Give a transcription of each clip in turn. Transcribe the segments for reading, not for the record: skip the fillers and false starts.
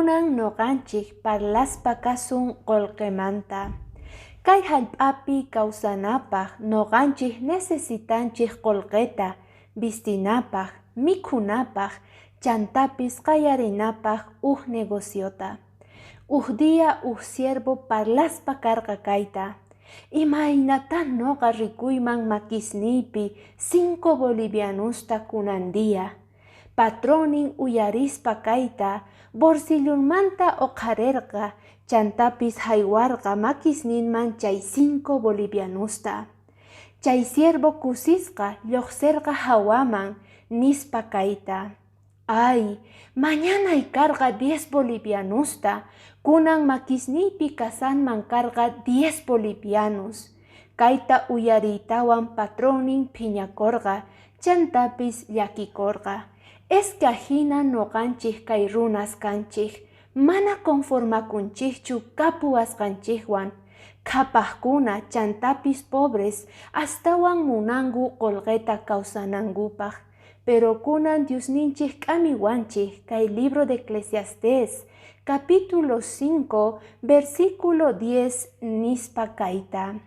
Kunan noqanchik parlaspa kasun qolqemanta. Kay jallp'api kawsanapaq noqanchik necesitanchik qolqeta, vistinapaq, mikhunapaq, chantapis qallarinapaq uj negociota. Uj día uj siervo parlaspa karqa kayta: Imaynata noqa rikuyman makisniypi 5 bolivianusta kunan día? Patronin uyarispa kayta, bolsillunmanta oqharerqa, chantapis jaywarqa makisninman chay 5 bolivianusta. Chay siervo kusisqa llojserqa jawaman, nispa kayta: Ay, mañanay karqa 10 bolivianusta, kunan makisniypi kasanman karqa 10 bolivianos. Kayta uyariytawan patronnin phiñakorqa, chantapis llakikorqa. Es que ajina noqanchik kay runas kanchik, mana conformakunchikchu kapuwasqanchikwan. Qhapaqkuna chantapis pobres astawan munanku qolqeta kawsanankupaq. Pero kunan Diosninchik k'amiwanchik kay libro de Eclesiastés, capítulo 5, versículo 10, nispa kayta: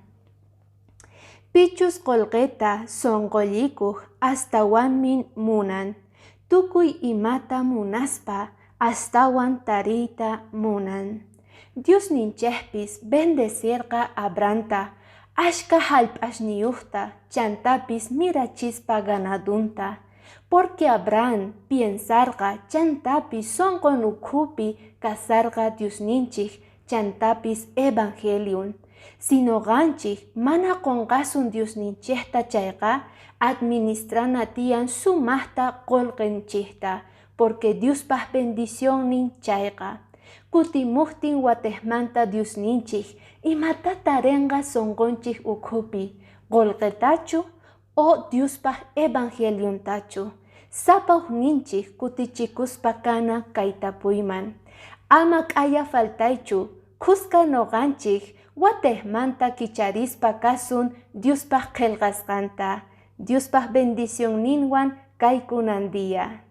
Pichus qolqeta sonqollikuq astawanmin munan, tukuy imata munaspa astawan tariyta munan. Diosninchikpis bendecirqa Abrahamta, ashka jallp'asniyuqta, chantapis mirachispa ganadunta. Porque Abraham piensarqa chantapis sonqon ukhupi kasarqa Diosninchik chantapis evangelion. Si noqanchik mana qonqasun Diosninchikta chayqa, administrana tiyan sumaqta qolqenchikta, porque Diospaq bendicionnin chayqa. Kutimuqtin watejmanta Diosninchik, imata tarenqa sonqonchik ukhupi, qolqetachu o Diospaq evangeliontachu? Sapa ujninchik kutichikuspa kana kay tapuyman. Ama k'aya faltaychu, khuska noqanchik watejmanta kicharispa kasun Diospaq qhelqasqanta. Diospaq bendicionninwan kay kunan día.